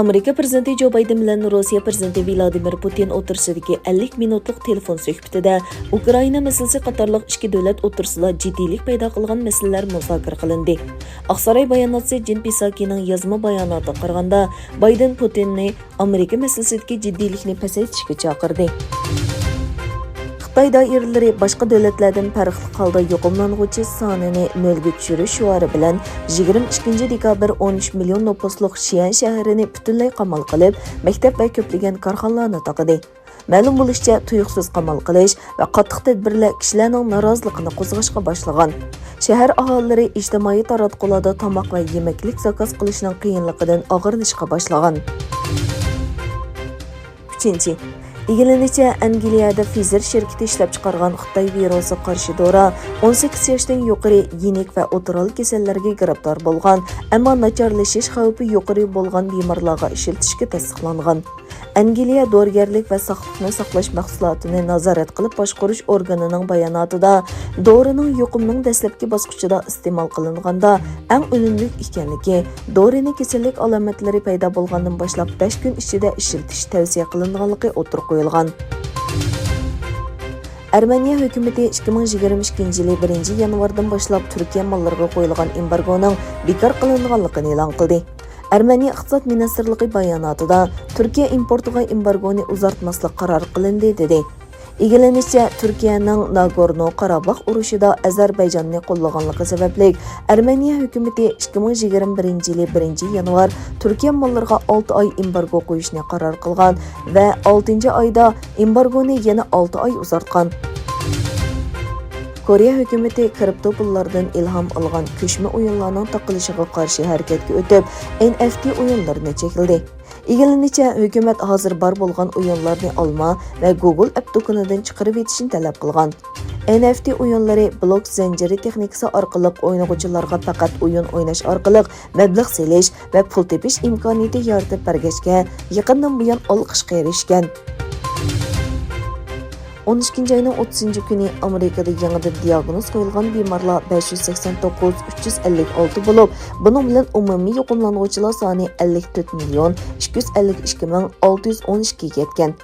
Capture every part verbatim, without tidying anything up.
ئامېرىكا پىرېزىدېنتى جو بايدېن بىلەن روسىيە پىرېزىدېنتى ۋلادىمىر پۇتىن ئوتتۇرىسىدىكى ئەللىك مىنۇتلۇق تېلېفون سۆھبىتىدە ئۇكرائىنا مەسىلىسى قاتارلىق ئىككى دۆلەت ئوتتۇرىسىدا جىددىيلىك پەيدا قىلغان مەسىلىلەر مۇزاكىرە قىلىندى. ئاقساراي باياناتچىسى جېن پىساكىنىڭ يازما باياناتىغا قارىغاندا، بايدېن پۇتىننى ئامېرىكا مەسىلىسىدىكى جىددىيلىكنى پەسەيتىشكە چاقىردى. خىتاي دائىرىلىرى باشقا دۆلەتلەردىن پەرقلىق ھالدا يۇقۇملانغۇچى سانىنى نۆلگە چۈشۈرۈش شوئارى بىلەن يىگىرمە ئىككىنچى دېكابىر ئون ئۈچ مىليون نوپۇسلۇق شيەن شەھىرىنى پۈتۈنلەي قامال قىلىپ، مەكتەپ ۋە كۆپلىگەن كارخانىلارنى تاقىدى. مەلۇم بولۇشىچە، تۇيۇقسىز قامال قىلىش ۋە قاتتىق تەدبىرلەر كىشىلەرنىڭ نارازىلىقىنى قوزغاشقا باشلىغان. شەھەر ئاھالىلىرى ئىجتىمائىي تاراتقۇلاردا تاماق ۋە يېمەكلىك زاكاز قىلىشنىڭ قىيىنلىقىدىن ئاغرىنىشقا باشلىغان. ئۈچىنچى، ئىگىلىنىشىچە، ئەنگلىيەدە فىزېر شىركىتى ئىشلەپچىقارغان خىتاي ۋىرۇسىغا قارشى دورا ئون سەككىز ياشتىن يۇقىرى يېنىك ۋە ئوتتۇرىلىق كېسەللەرگە گىرىپتار بولغان، ئەمما ناچارلىشىش خەۋپى يۇقىرى بولغان بىمارلارغا ئىشلىتىشكە تەستىقلانغان. ئەنگلىيە دورىگەرلىك ۋە ساقلىقنى ساقلاش مەھسۇلاتىنى نازارەت قىلىپ باشقۇرۇش ئورگىنىنىڭ باياناتىدا، دورىنىڭ يۇقۇمنىڭ دەسلەپكى باسقۇچىدا ئىستېمال قىلىنغاندا ئەڭ ئۈنۈملۈك ئىكەنلىكى، دورىنى كېسەللىك ئالامەتلىرى پەيدا بولغاندىن باشلاپ بەش كۈن ئىچىدە ئىشلىتىش تەۋسىيە قىلىنغانلىقى ئوتتۇرىغا قويۇلغان. ئەرمېنىيە ھۆكۈمىتى ئىككى مىڭ يىگىرمە ئىككىنچى يىلى بىرىنچى يانۋاردىن باشلاپ تۈركىيە ماللىرىغا قويۇلغان ئېمبارگونىڭ بىكار قىلىنغانلىقىنى ئېلان قىلدى. ئەرمېنىيە ئىقتىساد مىنىستىرلىقى باياناتىدا، تۈركىيە ئىمپورتىغا ئېمبارگونى ئۇزارتماسلىق قارار قىلىندى، دېدى. ئىگىلىنىشىچە، تۈركىيەنىڭ ناگورنو قاراباخ ئۇرۇشىدا ئەزەربەيجاننى قوللىغانلىقى سەۋەبلىك، ئەرمېنىيە ھۆكۈمىتى ئىككى مىڭ يىگىرمە بىرىنچى يىلى بىرىنچى يانۋار تۈركىيە ماللىرىغا ئالتە ئاي ئېمبارگو قويۇشنى قارار قىلغان ۋە ئالتىنچى ئايدا ئېمبارگونى يەنە ئالتە ئاي ئۇزارتقان. كورېيە ھۆكۈمىتى كرىپتو پۇللاردىن ئىلھام ئالغان كۆچمە ئويۇنلارنىڭ تاقىلىشىغا قارشى ھەرىكەتكە ئۆتۈپ، ئېن ئېف تى ئويۇنلىرىنى چەكلىدى. ئىگىلىنىشىچە، ھۆكۈمەت ھازىر بار بولغان ئويۇنلارنى ئالما ۋە گۇگل ئەپ دۇكىنىدىن چىقىرىۋېتىشنى تەلەپ قىلغان. ئېن ئېف تى ئويۇنلىرى بلوك زەنجىرى تېخنىكىسى ئارقىلىق ئوينىغۇچىلارغا پەقەت ئويۇن ئويناش ئارقىلىق مەبلەغ سېلىش ۋە پۇل تېپىش ئىمكانىيىتى يارىتىپ بەرگەچكە، يېقىندىن بۇيان ئالقىشقا ئېرىشكەن. ئون ئىككىنچى ئاينىڭ ئوتتۇزىنچى كۈنى ئامېرىكىدا يېڭىدىن دىياگنوز قويۇلغان بىمارلار بەش يۈز سەكسەن توققۇز، ئۈچ يۈز ئەللىك ئالتە بولۇپ، بۇنىڭ بىلەن ئومۇمىي يۇقۇملانغۇچىلار سانى ئەللىك تۆت مىليون ئىككى يۈز ئەللىك ئىككى مىڭ ئالتە يۈز ئون ئىككىگە يەتكەن.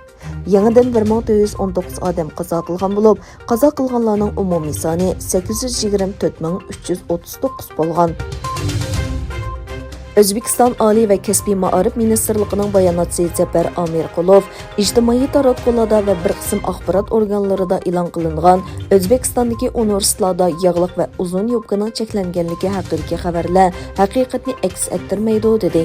يېڭىدىن بىر مىڭ تۆت يۈز ئون توققۇز ئادەم قازا قىلغان بولۇپ، قازا قىلغانلارنىڭ ئومۇمىي سانى سەككىز يۈز يىگىرمە تۆت مىڭ ئۈچ يۈز ئوتتۇز توققۇز بولغان. ئۆزبېكىستان ئالىي ۋە كەسپىي مائارىپ مىنىستىرلىقىنىڭ باياناتچىسى زەپەر ئامىرقۇلوف ئىجتىمائىي تاراتقۇلاردا ۋە بىر قىسىم ئاخبارات ئورگانلىرىدا ئېلان قىلىنغان ئۆزبېكىستاندىكى ئۇنىۋېرسىتېتلاردا ياغلىق ۋە ئۇزۇن يوپكىنىڭ چەكلەنگەنلىكى ھەققىدىكى خەۋەرلەر ھەقىقەتنى ئەكس ئەتتۈرمەيدۇ، دېدى.